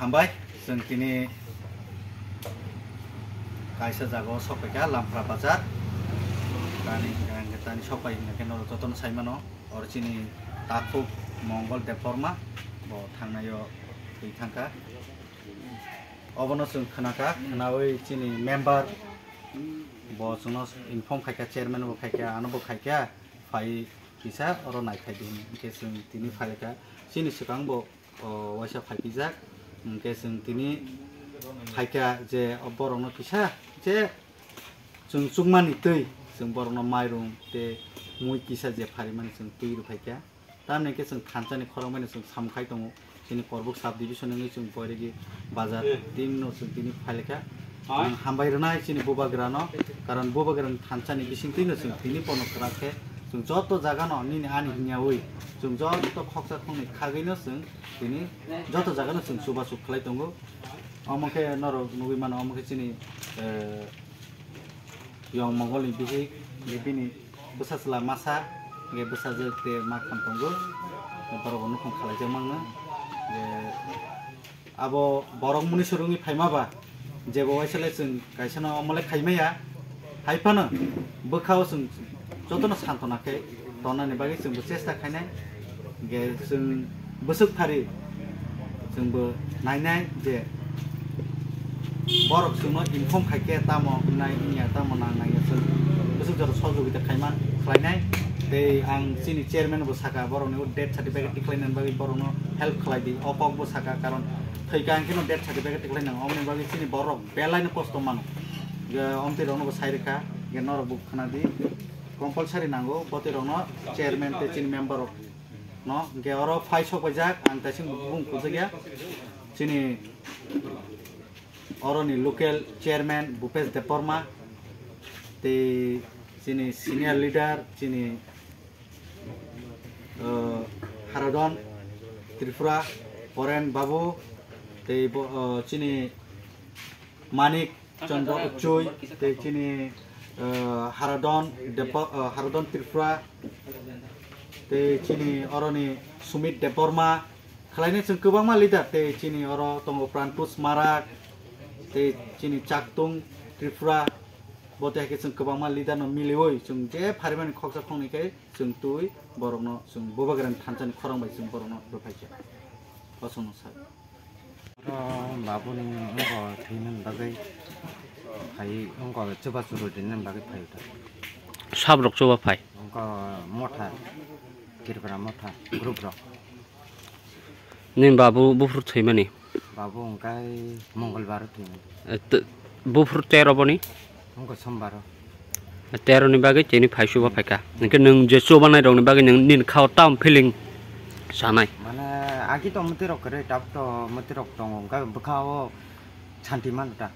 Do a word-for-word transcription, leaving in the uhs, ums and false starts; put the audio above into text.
Hambai, chwng tini kaisa jaga o sokphaikha, Lampra Bazar. Tani, tani sokphai hwnkheno jotono saimano, oro chini takhuk Mongol Debbarma bo thangnaio twi thangkha. Obono chwng khnakha, khnaui chini member bo chwngno inform khaikha, chairman bo khaikha, ano bo khaikha, phai kisa oro naiphai di hwnwi. Hwnkhe chwng tini phaikha, chini swkang bo o waisa phaipijak, hwnkhe chwng tini phaikha je o borokno kisa je chwng chukmani twi, chwng borokno mairung tei mui kisa je pharimani chwng twi rw phaikha. Tamni hwnkhe chwng thansa ni khorang bai no chwng samung khai tongo. Chini Korbuk sub division wngwi chwng Boiregi bazar team no chwng tini phailekha. Ang hambai rwnai chini bubagrano, karon bubagrani thansa ni bisingtwi no chwng tini pono kwrak khe chwng joto jaga no nini ani hwnyaui chwng joto khoksa khoknwi khagwi no chwng tini joto jaga no chwng chubachu khlai tongo. Omo khe norok nugwi mano, omo khe chini, eh, Yong Mongol ni bihik, bini bwsa chwla masa, hwnkhe bwsajwk tei ma kham tongo. Borok bo nukhung khalaijak mangno. Je abo borok muni swrwngwi phaima ba, jebo waisa le chwng kaisa no omo le khai maya. Hai phano bwkha o chwng jotono santona khe tonnani bagwi chwngbo chesta khainai. Hwnkhe chwng bwswk phari chwngbo nainai je borok chwngno inform khaikhe tamo wngnai wngya, tamo nangnai ya, chwng bwswk jora sojogita khaima khlainai. Tei ang chini chairman bo saka, borokni o death certificate tikhlainani bagwi borokno help khlai di, o kok bo saka, karon thwikha hwnkhe no death certificate tikhlai nango, omoni bagwi chini borok belaino kosto mano. Hwnkhe omtwi rokno bo sai rwkha, hwnkhe norok bo khna di, compulsory nango botwi rokno, chairman tei chini member rok no. Hwnkhe oro phai sok paijak, ang kaisa bung kujakya. Chini oroni local chairman Bhupesh Debbarma, tei chini senior leader, chini, uh, Haradon Tripura, Poren Babu, tei bo, uh, chini Manik Chandra Uchui, tei chini, uh, Haradon Debba-, uh, Haradon Tripura, tei chini oroni Sumit Debbarma, khlainai chwng kwbangma leader, tei chini oro tongo Prantush Marak, tei chini Chaktung Tripura, bo tei hai khe chwng kwbangma leader no miliui chwng je pharimani khoksa khoknwi khe chwng twi borokno chwng bubagrani thansani khorang bai chwng borokno rwphaikha. Kosongno sak. Oro babuni wngkha thwimani bagwi phai wngkha chubachu rwna bagwi phai wngkha. Sabrok chuba phai? Wngkha motha, Tripura motha group rok. Nini babu buphuru thwimani? Babu wngkha Mongolbar thwimani. E, t-, buphuru tero boni? Wngkha Sombaro. Tero ni bagwi tini phai chuba phaikha. Hwnkhe nwng je chubanai rokni bagwi nwng nini khao tam feeling sanai? Mane agi to mwtwi rok kwrwi, tab to mwtwi rok tongo, wngkha bwkha o santi mano ta.